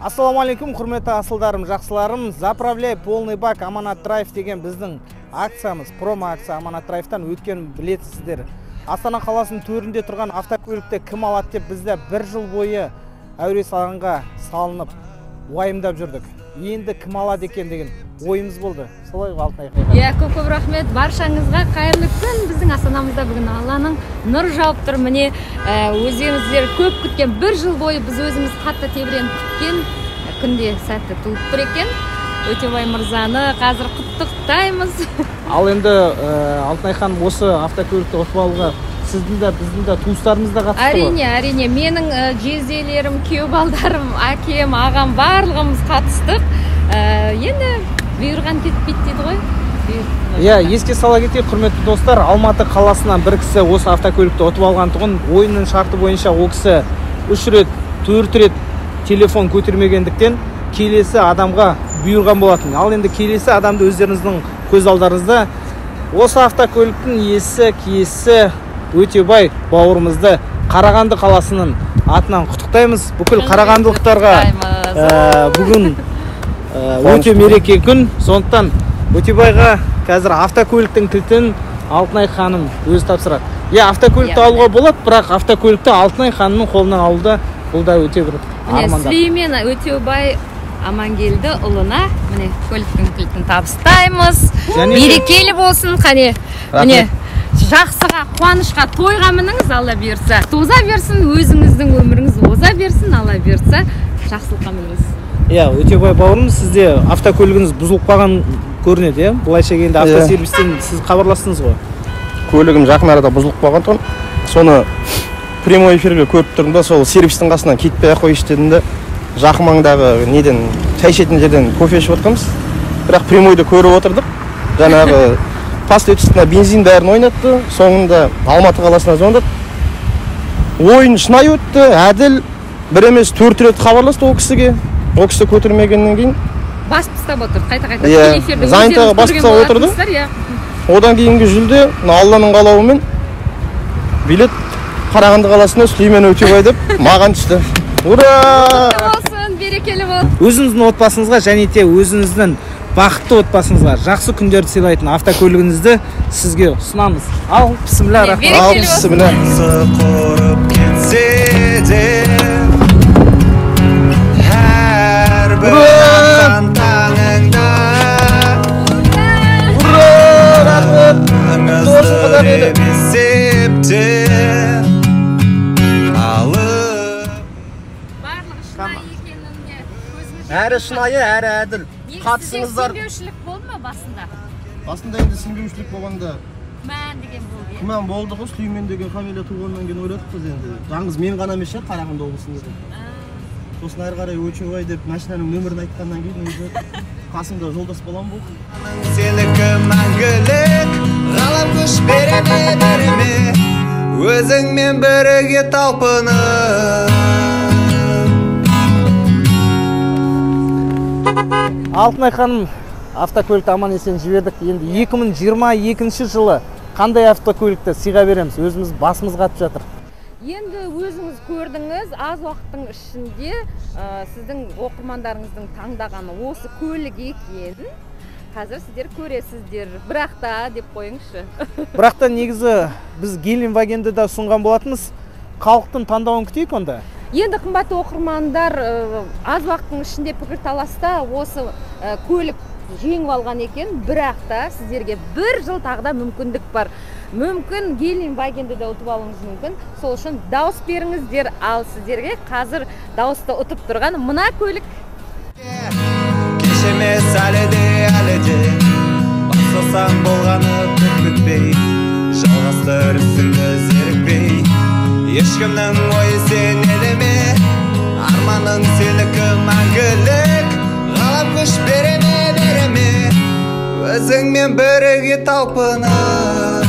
Ассалаумағалейкум, құрметті асылдарым, жақсыларым. Заправляй полный бак Аманат Драйв деген біздің акциямыз, промо акция Аманат Драйвтан өткен білесіздер. Астана қаласының төрінде тұрған автокөлікті кім алады деп бізді бір жыл бойы әуре салғанға салынып уайымдап жүрдік. Енді кім алады екен деген ойымыз болды. Солай ғой, Алтынай ханым? Иә, көп-көп рахмет баршаңызға, қайырлы күн. Біздің Астанамызда бүгін Алланың нұры жауып тұр. Міне, өздеріңіздер көп күткен, бір жыл бойы біз өзіміз қатты тебіреніп күткен күнде сәтті туып тұр екен. Өтеубай мырзаны қазір құттықтаймыз. Ал енді, Алтынай ханым, осы автокөлікті ұтып алуға сіздің де, біздің де туыстарымыз да қатысты ғой? Әрине, әрине. Менің жезделерім, күйеу балдарым, әкем, ағам, барлығымыз қатыстық. Енді бұйырған кетпейді дейді ғой. Иә, еске сала кетейік, құрметті достар, Алматы қаласынан бір кісі осы автокөлікті ұтып алған тұғын. Ойынның шарты бойынша ол кісі 3 рет, 4 рет телефон көтермегендіктен келесі адамға бұйырған болатын. Ал енді келесі адамды өздеріңіздің көз алдарыңызда осы автокөліктің иесі, киесі Өтеубай бауырымызды Қарағанды қаласының атынан құттықтаймыз. Бүкіл қарағандылықтарға бүгін өте мереке күн. Сондықтан Өтеубайға қазір автокөліктің кілтін Алтынай ханым өзі тапсырады. Иә, автокөлікті алуға болады, бірақ автокөлікті Алтынай ханымның қолынан алуда бұл да өте бір армандар. Сүлеймен Өтеубай Амангелді ұлына міне көліктің кілтін табыстаймыз. Мерекелі болсын, қане. Міне, жақсыға, қуанышқа, тойға мініңіз, Алла бұйырса. Тоза берсін, өзіңіздің өміріңіз оза берсін, Алла бұйырса, жақсылыққа мініңіз. Иә, Өтеубай бауырым, сізде автокөлігіңіз бұзылып қалған көрінеді, иә? Былайша келгенде автосервистен сіз хабарластыңыз ғой? Көлігім жақын арада бұзылып қалған тұғын. Соны прямой эфирге көріп тұрдым да, сол сервистің қасынан кетпей ақ қойшы дедім де, жақын маңдағы неден, шай ішетін жерден кофе ішіп отырғанбыз. Бірақ прямойды көріп отырдық. Жаңағы последствия бензин бәрін ойнатты. Соңында Алматы қаласына звондады. Ойын шынайы өтті, әділ. Бір емес, 4 рет хабарласты ол кісіге. Ол кісі көтермегеннен кейін басып тастап отырды, қайта-қайта. Иә, занятыға басып тастап отырды. Одан кейінгі жүлде Алланың қалауымен билет Қарағанды қаласына Сүлеймен Өтеубай деп маған түсті. Ура! Құтты болсын, берекелі бол. Өзіңіздің отбасыңызға және де өзіңіздің бақытты отбасыңызға жақсы күндерді сыйлайтын автокөлігіңізді сізге ұсынамыз. Ал, бісміллә, рахмет. Ал, бісміллә. Құрып кетсе де әрбір атқан таңыңда. Ура! Рахмет. Аңызды деп есептеп Әрі шынайы, әрі әділ. Қатысыңыздар. Сенбеушілік болды ма басында? Басында енді сенбеушілік болғанда күмән деген болды, иә? Күмән болды ғой, Сүлеймен деген фамилия туғаннан кейін ойладық біз енді. Жалғыз мен ғана емес шығар Қарағанды облысында. Сосын әрі қарай Өтеубай деп машинаның нөмірін айтқаннан кейін өзі қасымда жолдас балам болды. Сенікі мәңгілік, ғалам күш бере ме, бере ме, өзіңмен бірге талпынып. Алтынай ханым, автокөлікті аман есен жібердік. Енді 2022 жылы қандай автокөлікті сыйға береміз? Өзіміз басымыз қатып жатыр. Енді өзіңіз көрдіңіз, аз уақыттың ішінде сіздің оқырмандарыңыздың таңдағаны осы көлік екен. Қазір сіздер көресіздер. Бірақ та деп қойыңызшы. Бірақ та негізі біз Гелендвагенді де ұсынған болатынбыз. Халықтың таңдауын күтейік онда. Енді қымбатты оқырмандар, аз уақыттың ішінде пікірталаста осы көлік жеңіп алған екен. Бірақ та сіздерге бір жыл тағы да мүмкіндік бар. Мүмкін Гелендвагенді де ұтып алуыңыз мүмкін. Сол үшін дауыс беріңіздер. Ал сіздерге қазір дауысты ұтып тұрған мына көлік. Кеш емес әлі де, әлі де, бастасаң болғаны көп күтпей, жалғастыр ісіңді зерікпей. Ешкімнің ойы сен елеме, арманың сенікі мәңгілік. Ғалам күш бере ме, бере ме, өзіңмен бірге талпынып.